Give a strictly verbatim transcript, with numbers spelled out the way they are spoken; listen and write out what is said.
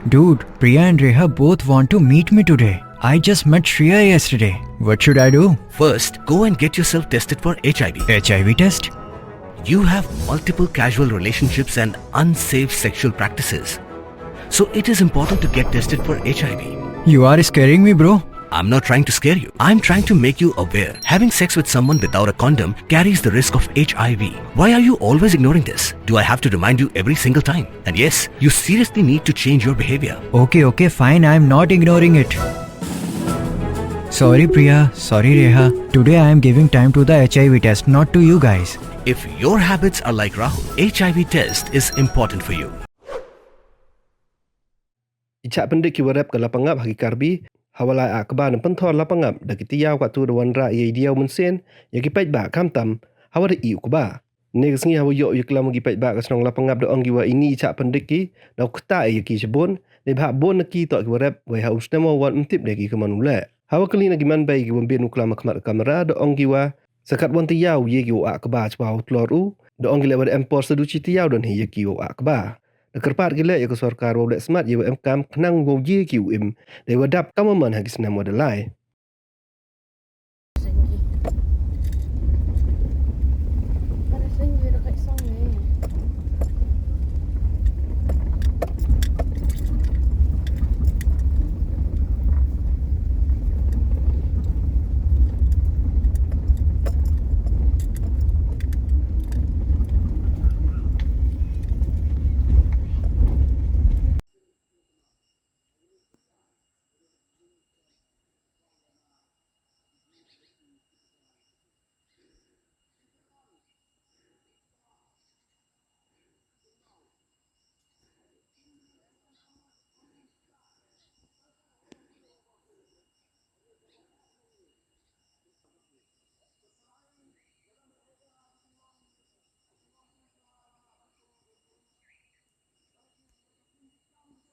Dude, Priya and Reha both want to meet me today. I just met Shreya yesterday. What should I do? First, go and get yourself tested for H I V. H I V test? You have multiple casual relationships and unsafe sexual practices. So it is important to get tested for H I V. You are scaring me, bro. I'm not trying to scare you. I'm trying to make you aware. Having sex with someone without a condom carries the risk of H I V. Why are you always ignoring this? Do I have to remind you every single time? And yes, you seriously need to change your behavior. Okay, okay, fine. I'm not ignoring it. Sorry, Priya. Sorry, Reha. Today I am giving time to the H I V test, not to you guys. If your habits are like Rahul, H I V test is important for you. I chah pyndik ki warep ka Lapangap ha ki Karbi, hawa lai akba na pynthor Lapangap da ki tayaaw katu da wanrah ya i diaw mynsiem ya ki paidbah, khamtam hawa da i u kba. Ne ka sngi hawa yoh ya klam ki paidbah ka chnong Lapangap da ong ki wa ini i chah pyndik ki da u kta ya ki chibun, ne bha bun na ki toh ki warep, wei ha u snem wa wan ym tip de ki ka man u leh. Hawa kylli na ki man bei ki wa ym bien u klam ha khmat ka kamera da ong ki wa sa katwan tayaaw ye ki u akba chwa u tlor u, da ong ki leh wa da em por sa du chi tayaaw don hi ya ki u akba. Da kyrpad ki leh ya ka sorkar wow leh smat ya wa em kam khnang wow ye ki u im, da wa dap kam wa man ha ki snem wa da lai.